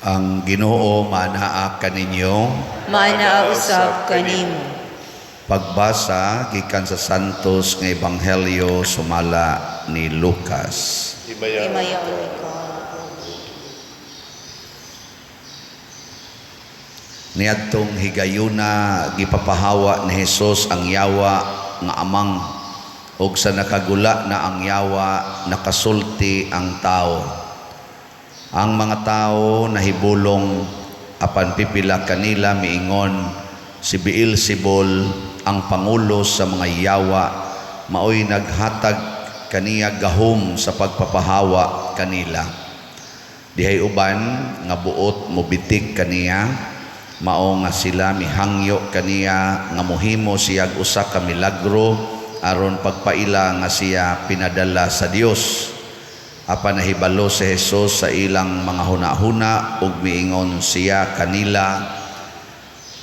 Ang Ginoo maanaa kaninyo. Maanaa usab kanimo. Pagbasa gikan sa Santos nga Ebanghelyo sumala ni Lucas. Himayaon Himayaon ikaw. Niadtong higayuna, gipapahawa ni Hesus ang yawa nga amang, ug sa nakagula na ang yawa, nakasulti ang tao. Ang mga tao nahibulong, apan pipila kanila miingon, "Si Beelzebul, ang pangulo sa mga yawa, maoy naghatag kaniya gahom sa pagpapahawa kanila." Dihay uban nga buot mobitik kaniya, mao nga sila mihangyo kaniya nga mohimo siyag usa ka milagro aron pagpaila nga siya pinadala sa Dios. Apan nahibalo si Jesus sa ilang mga hunahuna ug miingon siya kanila,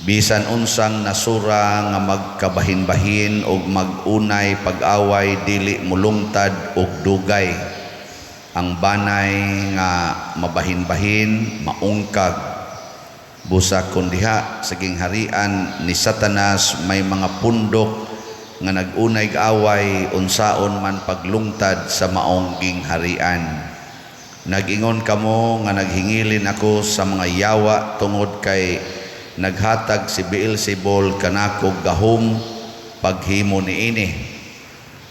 "Bisan unsang nasura nga magkabahin-bahin ug mag-unay pag-away, dili mulungtad og dugay. Ang banay nga mabahin-bahin maungkag. Busa kon diha sa gingharian ni Satanas may mga pundok nga nag-unay away, unsaon man paglungtad sa maong gingharian? Nag-ingon kamo nga naghingilin ako sa mga yawa tungod kay naghatag si Beelzebul kanako gahom paghimo niini.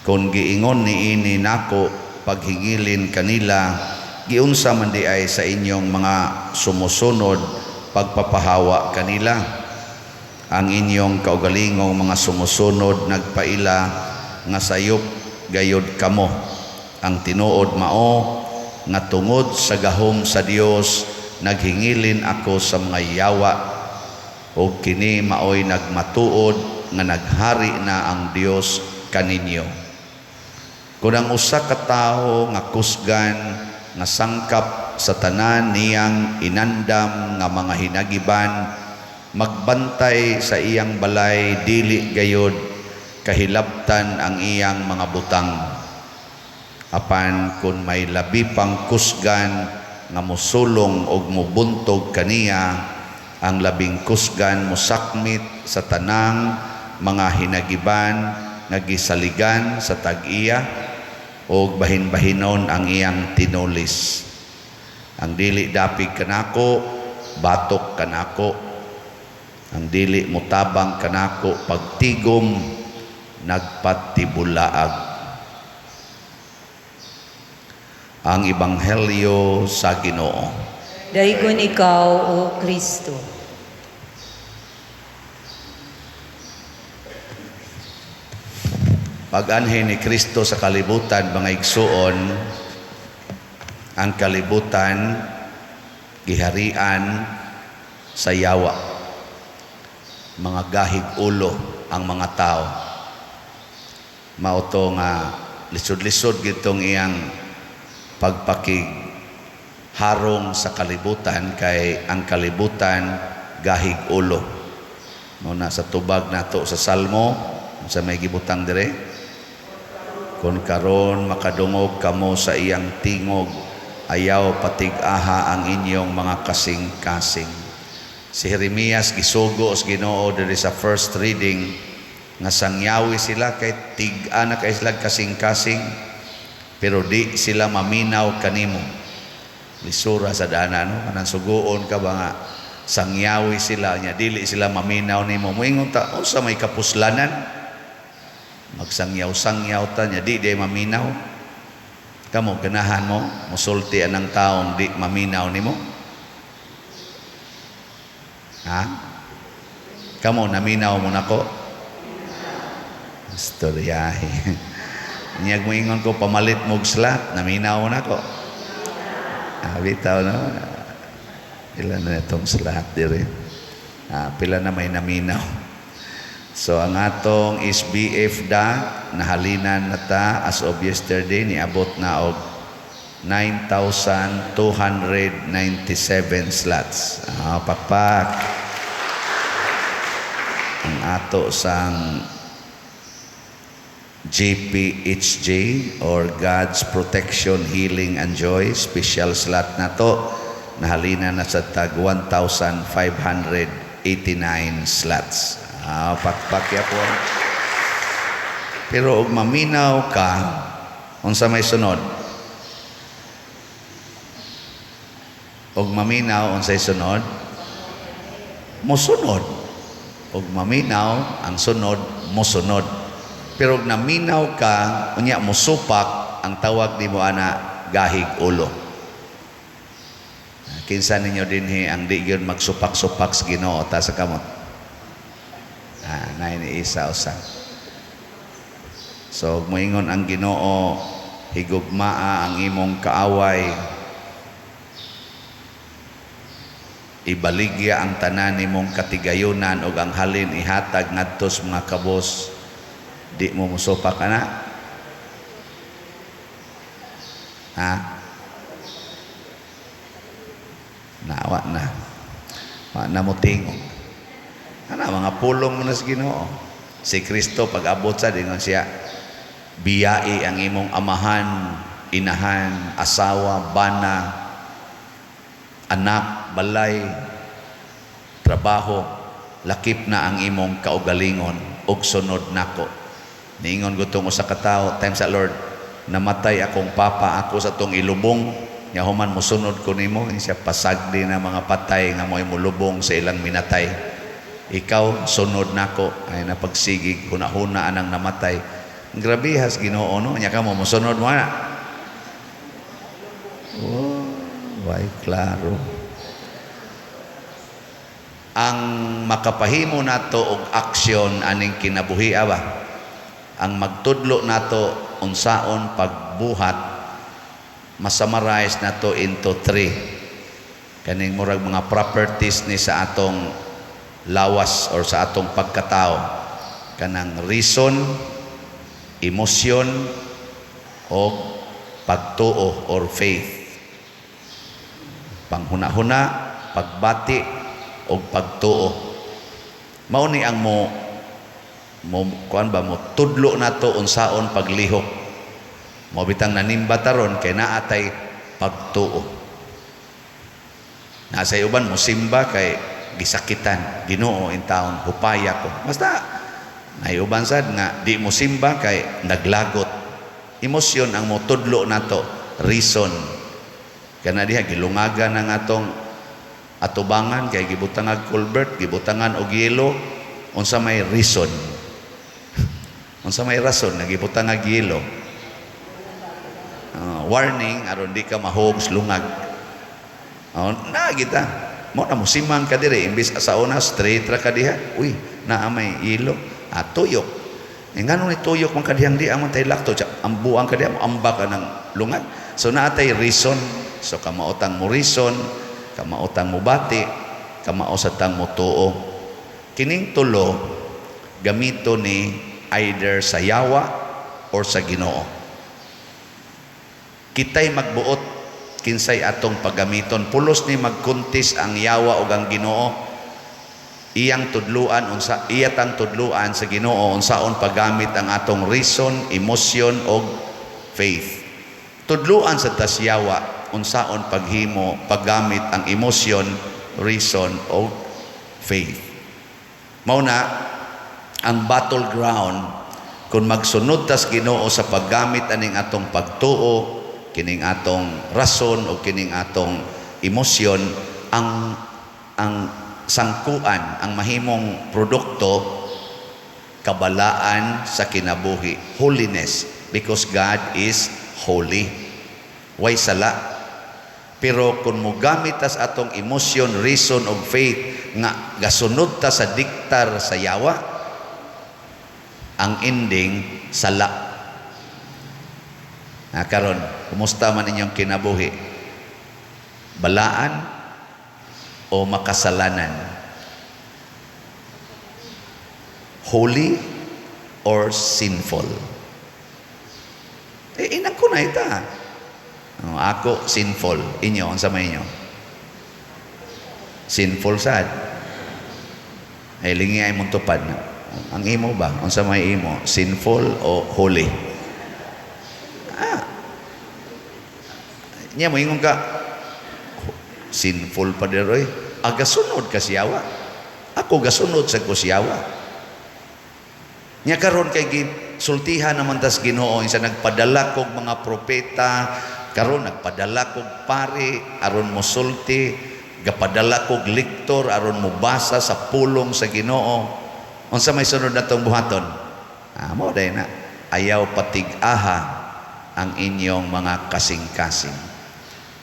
Kon giingon niini nako paghingilin kanila, giunsa man diay sa inyong mga sumusunod pagpapahawa kanila? Ang inyong kaugalingong mga sumusunod nagpaila nga sayop gayod kamo. Ang tinuod mao nga tungod sa gahom sa Dios naghingilin ako sa mga yawa, ug kini maoy nagmatuod nga naghari na ang Dios kaninyo. Kung ang usa ka tawo nga kusgan nga sangkap sa tanan niyang inandam nga mga hinagiban magbantay sa iyang balay, dili gayod kahilabtan ang iyang mga butang. Apan kun may labi pang kusgan nga mosulong og mobuntog kaniya, ang labing kusgan mosakmit sa tanang mga hinagiban nga gisaligan sa tag-iya og bahin-bahinon ang iyang tinulis. Ang dili dapig kanako, batok kanako. Ang dili motabang kanako pagtigom, nagpatibulaag." Ang Ebanghelyo sa Ginoo. Daygon ikaw, O Kristo. Pag-anhi ni Kristo sa kalibutan, mga igsuon, ang kalibutan giharian sa yawa. Mga gahig ulo ang mga tao. Mao to nga lisod-lisod gitong iyang pagpakigharong sa kalibutan kay ang kalibutan gahig ulo. Mao na sa tubag nato sa Salmo, sa may gibutang dire, "Kun karon makadungog kamo sa iyang tingog, ayaw patig-aha ang inyong mga kasing-kasing." Si Jeremias gisugo sa Ginoo diri sa first reading nga sangyawi sila kay tig-a na kay sila kasing-kasing, pero di sila maminaw kanimo. Lisura sa dana, no? Kanang suguon ka ba nga sangyawi sila nya dili sila maminaw nimo. Moingon ta, unsa may kapuslanan? Magsangyaw-sangyaw ta nya di maminaw. Kamo ganahan mo musulti anang taong di maminaw nimo? Ha? Kamo naminaw mo nako? Istoryahe. Niyag moingon ko pamalit mo og slot, naminaw mo nako. Ah, bitaw no. Pila na itong slot diri. Ah, pila na may naminaw. So ang atong SBF da nahalinan na ta as of yesterday, niabot na og 9,297 slots. Ah, pakpak. Ang ato sang GPHJ or God's Protection, Healing and Joy special slot na to. Nahalina na sa tag 1,589 slots. Ah, pakpak ya po. Pero og maminaw ka, unsa may sunod? Og maminaw, unsay sunod? Mosunod. Og maminaw, ang sunod, mosunod. Pero og naminaw ka, unya mosupak, ang tawag nimo ana gahig ulo. Kinsa ninyo dinhi ang di gyud magsupak-supak sa Ginoo ta sa kamot? Ah, naay ni isa usa. So moingon ang Ginoo, higugmaa ang imong kaaway, ibaligya ang tanan nimong katigayunan ug ang halin ihatag ngadto sa mga kabos, di mo mosupak ana? Ha? Nawa na. Wa na mo tingog. Ana mga pulong mo na sa Ginoo. Si Kristo pag abot sa dingon siya, biyai ang imong amahan, inahan, asawa, bana, anak, balay, trabaho, lakip na ang imong kaugalingon ug sunod nako. Niingon gutong usa ka tawo, time sa Lord, namatay akong papa, ako sa tong ilubong, nya human mosunod ko nimo, siya pasagdi na mga patay nga mo'y molubong sa ilang minatay. Ikaw sunod nako, ay napagsigig hunahuna anang namatay. Grabihas Ginoo no, nya kamo mosunod mo ana. Oh, way klaro. Ang makapahimo nato og aksyon aning kinabuhi ba? Ang magtudlo nato unsaon pagbuhat, masummarize nato into three. Kaning murag mga properties ni sa atong lawas or sa atong pagkatao. Kanang reason, emosyon, o pagtuo or faith. Panghuna-huna, pagbati, o pagtuo. Mao ni ang mo mo kuan ba mo tudlo nato unsaon paglihok. Mo bitang nanimba taron kay naa tay pagtuo. Nasa uban mo simba kay gisakitan, Ginoo in taon hupaya ko. Basta naiuban sad nga di mo simba kay naglagot. Emosyon ang motudlo nato, reason. Kana diha gilungagan ang atong atubangan kay gibutangan culvert, gibutangan og yelo, unsa may reason? Unsa may rason nga gibutang og yelo? Warning aron di ka mahog lungag. Oh, na kita. Mo na mosimang ka dire imbis sa una straight ra ka diha. Uy, naa may yelo. Ah, tuyok. Eh, ngano ni tuyok man kadihang di amon tay lakto, ambuang ka diha, amba ka ng lungag. So naa tay reason. So kamaotang mo reason, kamaotang mo bati, kamaosatang mo tuo. Kining tulo gamito ni either sa yawa or sa Ginoo. Kitay magbuot kinsay atong paggamiton. Pulos ni magkuntis ang yawa ug ang Ginoo. Iyang tudluan unsa iyatang tudluan sa Ginoo unsaon paggamit ang atong reason, emosyon og faith. Tudluan sa tas yawa unsaon paghimo paggamit ang emosyon, reason og faith. Mao na ang battleground kung magsunod tas Ginoo sa paggamit aning atong pagtuo, kining atong rason o kining atong emosyon, ang sangkuan, ang mahimong produkto, kabalaan sa kinabuhi, holiness, because God is holy. Way sala. Pero kung mogamit tas atong emosyon, reason og faith nga gasunod ta sa diktar sa yawa, ang ending sala. Na karon, kumusta man inyong kinabuhi? Balaan o makasalanan? Holy or sinful? Eh, inang ko na ita. Oh, ako, sinful. Inyo, unsa may inyo? Sinful sad. Ay, lingi ay mong tupad. Ang imo ba? Unsa may imo? Sinful o holy? Ah. Nya mo ingon ka, Sinful pa oy. Aga sunod ka siyawa. Ako gasunod sa ko siyawa. Nya karon kay sultihan naman tas Ginoo sa nagpadala kog mga propeta, karon nagpadala kog pari aron mosulti, gapadala kog lektor aron mobasa sa pulong sa Ginoo. Unsa may sunod natong buhaton? Ah, mo day na. Ayaw patig-aha ang inyong mga kasing-kasing.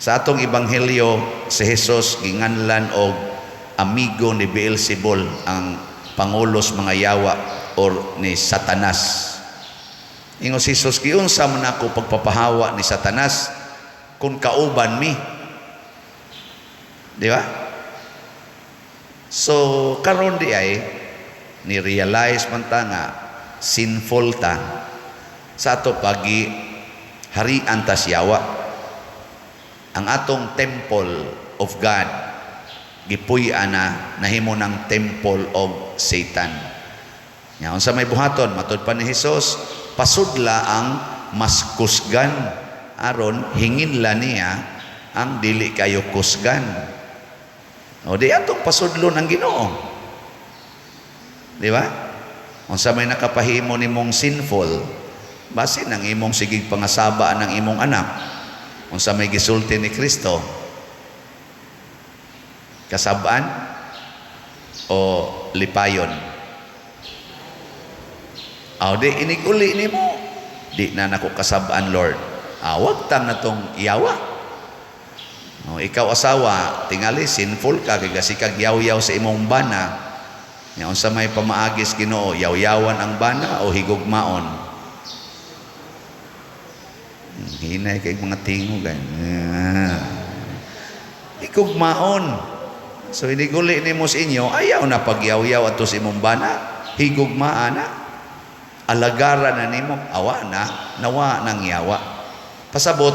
Sa atong ebanghelyo, si Jesus ginganlan og amigo ni Beelzebul, ang pangulos mga yawa or ni Satanas. Ingon si Jesus, "Giunsa man ako pagpapahawa ni Satanas kung kauban mi?" Di ba? So karon di ay ni realize man ta nga sinful ta, sa ato pagi harian ta siyawa. Ang atong temple of God gipuy-an na, nahimo ng temple of Satan. Nya unsa may buhaton? Matud pa ni Jesus, pasudla ang mas kusgan aron hinginla niya ang dili kayo kusgan. O di atong pasudlon ang Ginoo. Di ba? Unsa may nakapahimo nimong sinful, basin ang imong sigig pangasaba ng imong anak. Unsa may gisulti ni Kristo? Kasabaan o lipayon? Aw di inig-uli nimo. "Di na nako kasabaan, Lord." Ah, wag tang natong iyawa. O, ikaw asawa, tingali sinful ka kay gasikag yaw-yaw sa imong bana. Nya unsa may pamaagis Ginoo, yaw-yawan ang bana o higugmaon? Hinay kay mga tingog ay. Ah. Higugmaon. So iniguli nimo sa inyo, ayaw na pagyaw-yaw ato sa imong bana, higugmaan na. Alagaran na nimo, awa na, nawa nang yawa. Pasabot,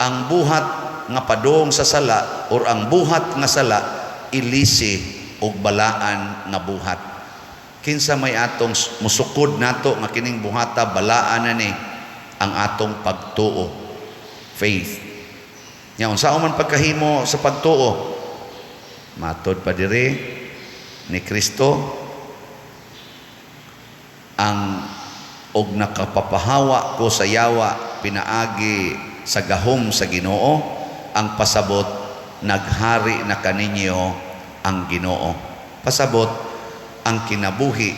ang buhat nga padung sa sala or ang buhat nga sala ilisi og balaan nga buhat. Kinsa may atong musukod nato nga kining buhata balaan na ni? Ang atong pagtuo, faith. Nya unsa man pagkahimo sa pagtuo? Matod pa diri ni Kristo, ang og nakapapahawa ko sa yawa pinaagi sa gahom sa Ginoo, ang pasabot naghari na kaninyo ang Ginoo. Pasabot ang kinabuhi,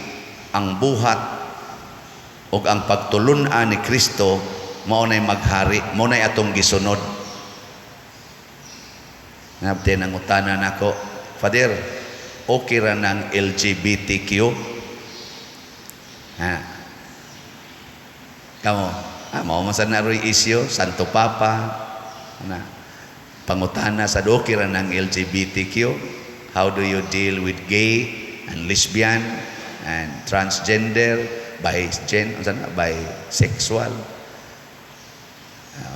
ang buhat ug ang pagtulun-an ni Kristo mao nay maghari, mao nay atong gisunod. Nabte nang utana nako, "Father, okay ra ng LGBTQ?" Ha? Kamo, ah, mao man sa naroy issue, Santo Papa, na pangutana sa okay ra ng LGBTQ? How do you deal with gay and lesbian and transgender, bi-gen, unsa na, bisexual?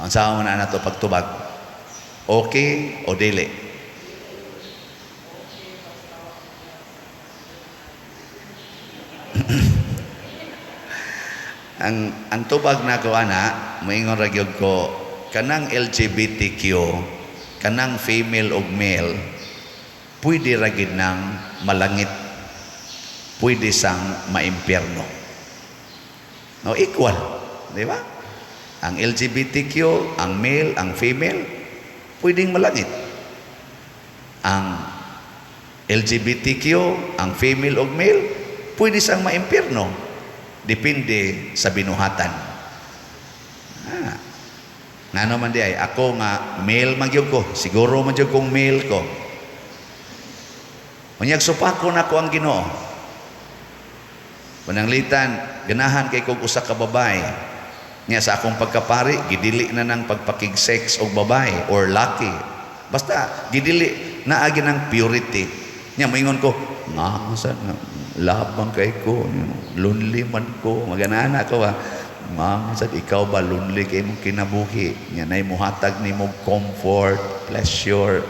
Unsa man na nato pagtubag? Okay o dili? Ang tubag nako ana, moingon ra gyud ko kanang LGBTQ, kanang female ug male, pwede ra gid nang malangit, pwede sang maimpyerno. No, equal, di ba? Ang LGBTQ, ang male, ang female, pwedeng malangit. Ang LGBTQ, ang female ug male, pwede sang maimpyerno. Depende sa binuhatan. Ah. Ngano man di ay, ako nga male man gyud ko, siguro man gyud kong male ko. Unyag supako nako ang Ginoo. Pananglitan, ganahan kay kog usa ka babae. Nya sa akong pagkapari, gidili na ng pagpakig-sex og babae or laki. Basta gidili naagi ng purity. Nya moingon ko, nga sa labang kay ko, lonely man ko, maganana ko ba. Nga sad ikaw ba lonely kay imong kinabuhi? Nya nay muhatag nimo comfort, pleasure.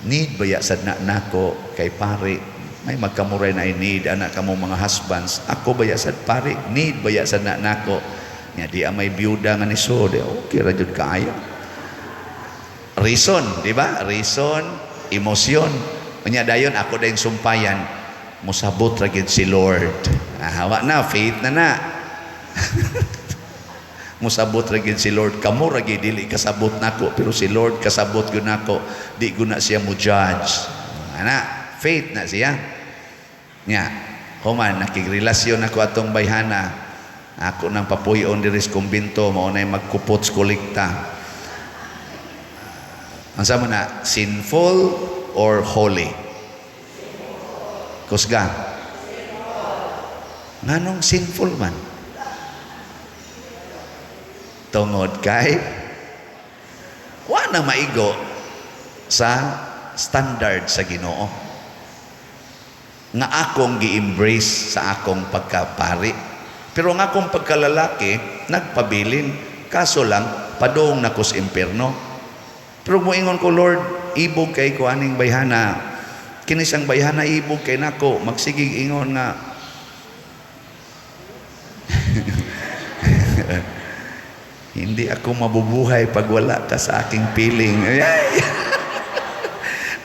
Need ba ya sad na nako kay pare? May magkamuray na need anak kamo mga husbands. Ako ba ya sad pare? Need ba ya sad na nako? Nya di may byuda nga ni so, di okay ra jud kaayo. Reason, di ba? Reason, Emosyon. Unya dayon ako dayon sumpayan, musabot ra gyud si Lord. Ah, wa na, faith na na. Musabot ra gyud si Lord. Kamo ra gyud dili kasabot nako, pero si Lord kasabot gyud nako. Di gyud na siya mo judge. Ana, faith na siya. Nya, human nakigrelasyon ako atong bayhana. Ako nang papuy-on diri sa kumbento, mao nay magkupot sa kolekta. Unsa man na, sinful or holy? Kusga. Nganong sinful man? Tungod kay wa na maigo sa standard sa Ginoo nga akong gi-embrace sa akong pagkapari. Pero ang akong pagkalalaki, nagpabilin. Kaso lang, padung na ko sa impierno. Pero muingon ko, "Lord, ibog kay ko aning bayhana. Kini siyang bayhana, ibog kay nako." Magsigig ingon nga, "Hindi ako mabubuhay pag wala ka sa aking piling." Ay!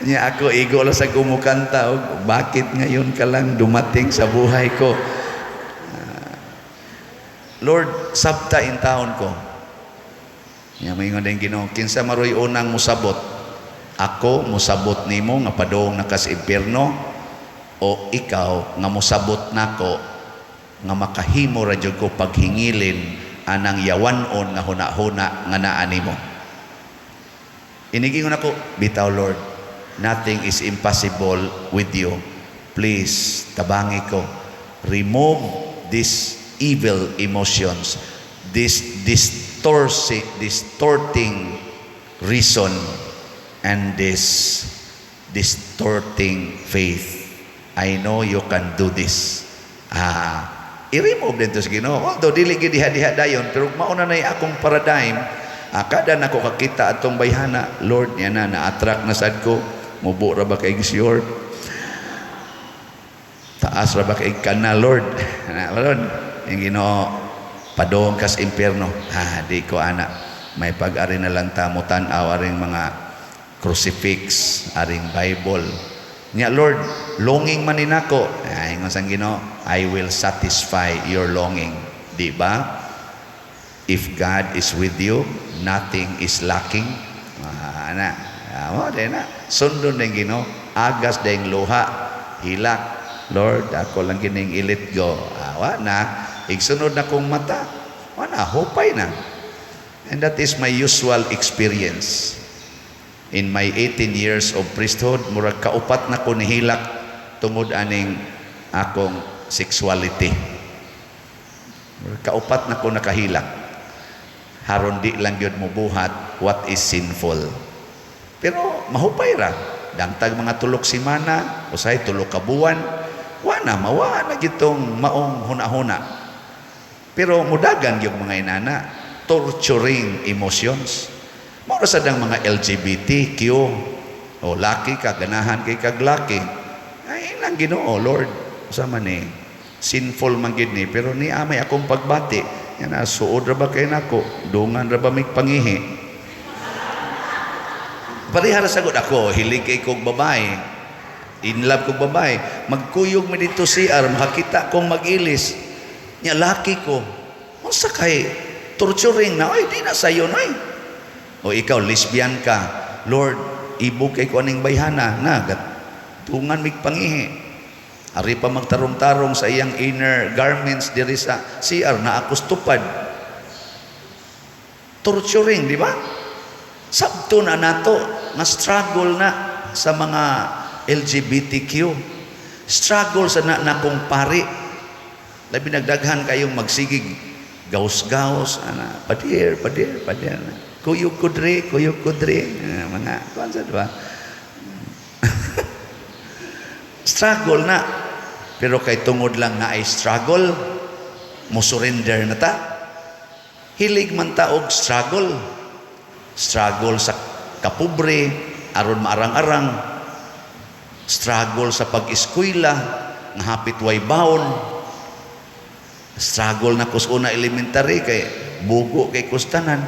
Nya ako igo lang sa kumukanta og "Bakit Ngayon Ka Lang Dumating sa Buhay Ko." Ah, Lord, sabta intawon ko. Nya moingon din Ginoo, "Kinsa maroy unang musabot? Ako musabot nimo nga padung na ka sa impierno o ikaw nga musabot nako nga makahimo ra jud ko paghingilin anang yawan-on nga huna-huna nga naa nimo?" Inigingon ako, "Bitaw, Lord, nothing is impossible with you. Please, tabangi ko. Remove these evil emotions, this distorting reason, and this distorting faith. I know you can do this." Ah, i-remove din to sa Ginoo. Although dili gid diha-diha dayon, pero mauna na akong paradigm. Ah, kada nako kakita atong bayhana, Lord, niya na na-attract na sad ko. Mubo ra ba kay short? Taas ra ba kay kana, Lord? Na, Lord, yung Ginoo, "Padong kas impierno." Ha, di ko ana. May pag-ari na lang ta mo tan-aw aring mga crucifix, aring Bible. Nya, "Lord, longing man ni nako." Ay, ingon sang Ginoo, "I will satisfy your longing." Di ba? If God is with you, nothing is lacking. Ah, ana. Ah, mo di na. Sundon din Ginoo, agas ding luha, hilak. "Lord, ako lang kining i-let go." Ah, wa na. Igsunod na kong mata. Wa na, hupay na. And that is my usual experience. In my 18 years of priesthood, murag kaupat na ko nihilak tungod aning akong sexuality. Murag kaupat na ko nakahilak. Haron di lang gyud mo buhat what is sinful. Pero mahupay ra. Dangtag mga tulok semana, usahay tulok ka buwan, wa na, mawa na gitong maong huna-huna. Pero mudagan yung mga inana, torturing emotions. Mao ra sad ang mga LGBTQ. O laki ka, ganahan kay kag laki. Ay lang Ginoo, "Lord, sa man ni sinful man gid ni, pero ni amay akong pagbati. Yan na, suod ra ba kay nako, dungan ra ba mig pangihi?" Pareha ra sagod ako, hilig kay kog babae. In love kog babae. Magkuyog mi dito CR, makakita kong mag-ilis. Nya laki ko. Unsa kay torturing na, ay di na sayo na. O ikaw, lesbian ka. "Lord, ibog kay ko aning bayhana na tungan mig pangihi." Ari pa magtarong-tarong sa iyang inner garments diri sa CR na ako tupad. Torturing, di ba? Sabto na nato nga struggle na sa mga LGBTQ. Struggle sa na nakong pari. Labi nagdaghan kayong magsigig gaus-gaus ana, padir, padir, padir. Kuyog kudri, kuyog kudri. Ah, mga kuan sa, di ba? Struggle na. Pero kay tungod lang na ay struggle, mo surrender na ta. Hilig man ta og struggle. Struggle sa kapobre, aron maarang-arang. Struggle sa pag-eskwela, nga hapit way baon. Struggle na kus una elementary kay bugo kay kustanan.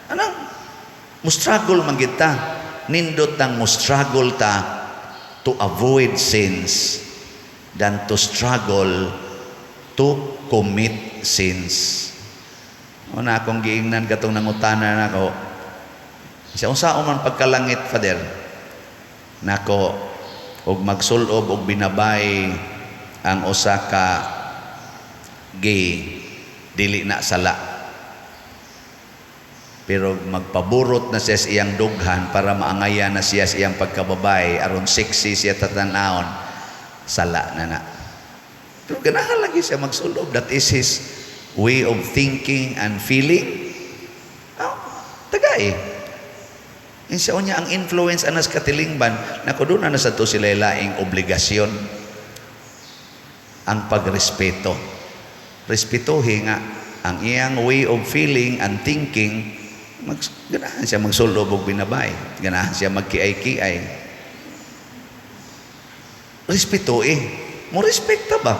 Anang mo struggle man gid ta. Nindot nang mo struggle ta to avoid sins than to struggle to commit sins. Una akong giingnan katong nangutana nako. Siya, unsa man pagkalangit, Father? Nako, og magsulob og binabay ang usa ka gay, dili na sala. Pero magpaburot na siya sa iyang dughan para maangayan na siya sa iyang pagkababay aron sexy siya tatanawon, sala na na. Pero ganahan lagi siya magsulob. That is his way of thinking and feeling. Oh, tagay. Siya unya ang influence anas katilingban, nako, doon na sa to sila laing obligasyon ang pagrespeto. Respetuhi nga ang iyang way of feeling and thinking. Ganahan siya magsulob og binabay. Ganahan siya magkiay-kiay. Respetuhi. Mo respekta ba?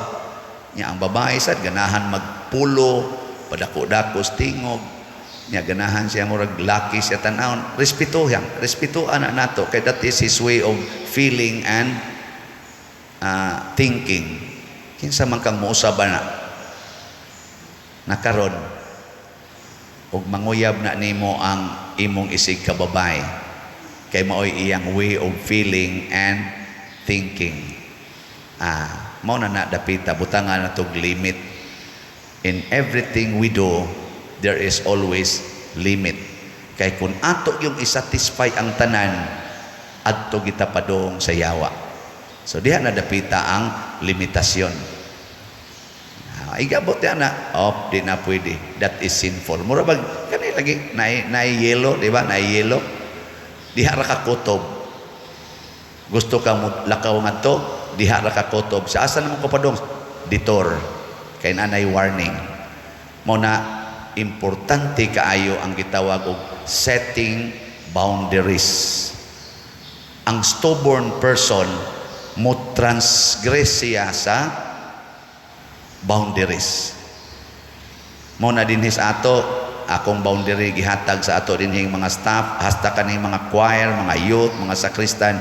Nya ang babae sad ganahan magpulo, padako-dako sa tingog. Nya ganahan siya murag laki siya tan-awon. Respetuhan. Respetuhan na nato kay that is his way of feeling and thinking. Kinsa man kang muusab na nakaron ug manguyab na nimo ang imong isig ka babae kay maoy iyang way of feeling and thinking. Ah, mao na na dapita butangan na tog limit. In everything we do, there is always limit. Kay kung ato yung isatisfy ang tanan, adto kita padung sa yawa. So diha na dapita ang limitasyon. Ah, igabot yan na. Oh, di na pwede. That is sinful. Mura bag, kani lagi, na yelo, di ba? Na yelo. Diha ra ka kutob. Gusto ka mo lakaw ngadto, diha ra ka kutob. Sa asa naman ko padung? Detour. Kay nanay warning. Mo na importante kaayo ang gitawag og setting boundaries. Ang stubborn person mo transgress siya sa boundaries. Mo na dinhi sa ato, akong boundary gihatag sa ato dinhing mga staff, hasta kaning mga choir, mga youth, mga sakristan,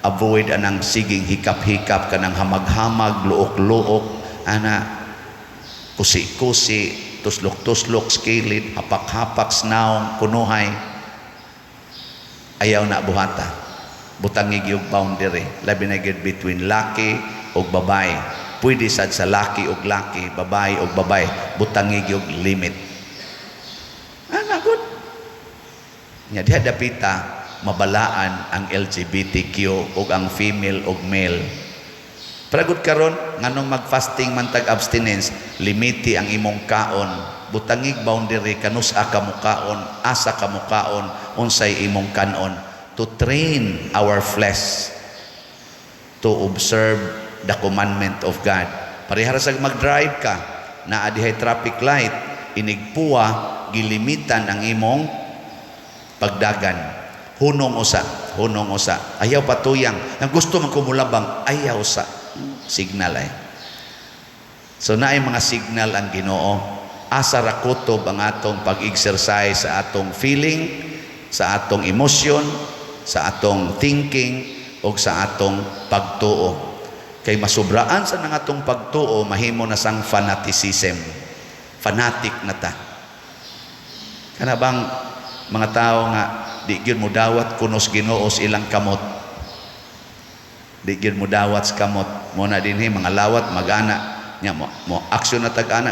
avoid anang siging hikap-hikap, kanang hamag-hamag, luok-luok, ana, kusi-kusi, tuslok-tuslok, skilid, hapak-hapak, snaong, kunuhay. Ayaw na buhata. Butangi gyud boundary. Labi na gyud between laki ug babae. Pwede sad sa laki ug laki, babae ug babae. Butangi gyud limit. Ana good. Nya diha dapita mabalaan ang LGBTQ ug ang female ug male. Pragod karon, nganong mag-fasting man tag abstinence, limiti ang imong kaon, butangig boundary kanus-a ka mukaon, asa ka mukaon, unsay imong kanon, to train our flesh to observe the commandment of God. Parehara sa mag-drive ka, naa dihay traffic light, inigpuwa, gilimitan ang imong pagdagan. Hunong usa, hunong usa. Ayaw patuyang. Ang gusto man kumulabang, ayaw sa signal ay. So naay mga signal ang Ginoo. Asa ra kutob ang atong pag-exercise sa atong feeling, sa atong emosyon, sa atong thinking o sa atong pagtuo. Kay masubraan sa nang atong pagtuo, mahimo na sang fanaticism. Fanatic na ta. Kana bang mga tao nga di gyud mo dawat kunos Ginoo sa ilang kamot. Di gyud mo dawat sa kamot. Mo na dinhi mga lawat magana nya mo, mo aksyon na tag-ana.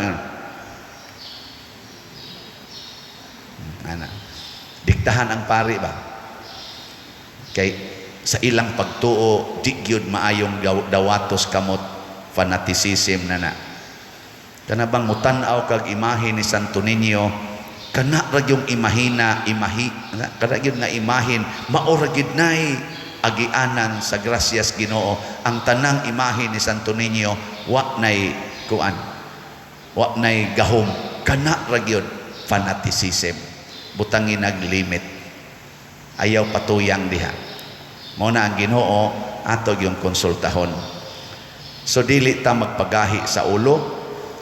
Ana. Diktahan ang pari ba? Kay sa ilang pagtuo di gyud maayong dawatos kamot, fanaticism na na. Kana bang mutan-aw kag imahe ni Santo Niño, kana ra yung imahina, imahi, kana gyud nga imahin, mao ra gyud nay agianan sa grasyas Ginoo. Ang tanang imahe ni Santo Niño wa nay kuan, wa nay gahom, kana ra gyud fanaticism. Butangin nag limit. Ayaw patuyang diha. Mao na ang Ginoo ato yung konsultahon. So dili ta magpagahi sa ulo.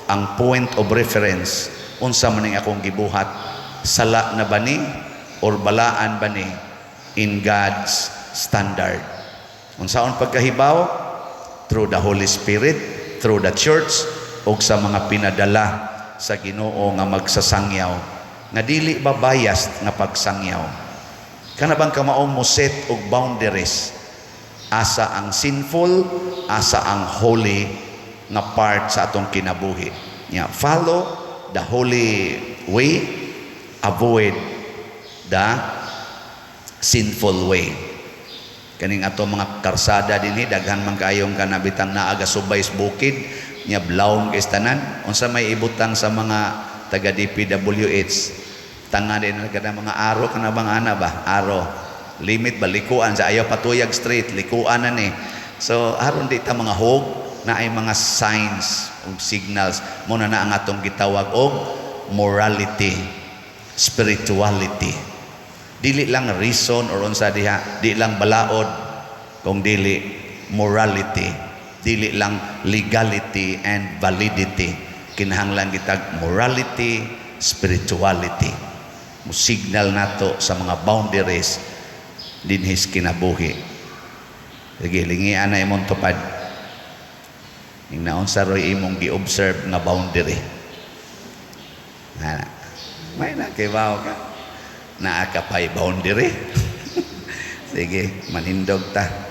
Ang point of reference, unsa man ning akong gibuhat, sala na ba ni or balaan ba ni? in God's standard. Unsaon pagkahibaw? Through the Holy Spirit, through the church, ug sa mga pinadala sa Ginoo nga magsasangyaw nga dili ba biased nga pagsangyaw. Kana bang kamaong mo set og boundaries, asa ang sinful, asa ang holy nga part sa atong kinabuhi. Nya follow the holy way, avoid the sinful way. Kaning ato mga karsada dinhi, daghan man kayong kanabitang naa gasubay sa bukid nya, blawon kay tanan. Unsa may ibutang sa mga taga DPWH, tanga din na kada mga aro, kana bang ana ba, aro limit ba, likuan sa ayaw patuyag street, likuan na ni. So aron di ta mga hog na ay mga signs ug signals mo na na ang atong gitawag og morality, spirituality. Dili lang reason or unsa diha, di lang balaod, kung dili morality, dili lang legality and validity. Kinahanglan kitag morality, spirituality. Mo signal nato sa mga boundaries dinhis kinabuhi. Sige, lingian na imong tupad. Ing naunsa roy imong gi-observe nga boundary. Na, may na kibaw ka. Naa ka pa'y boundary. Sige, manindog ta.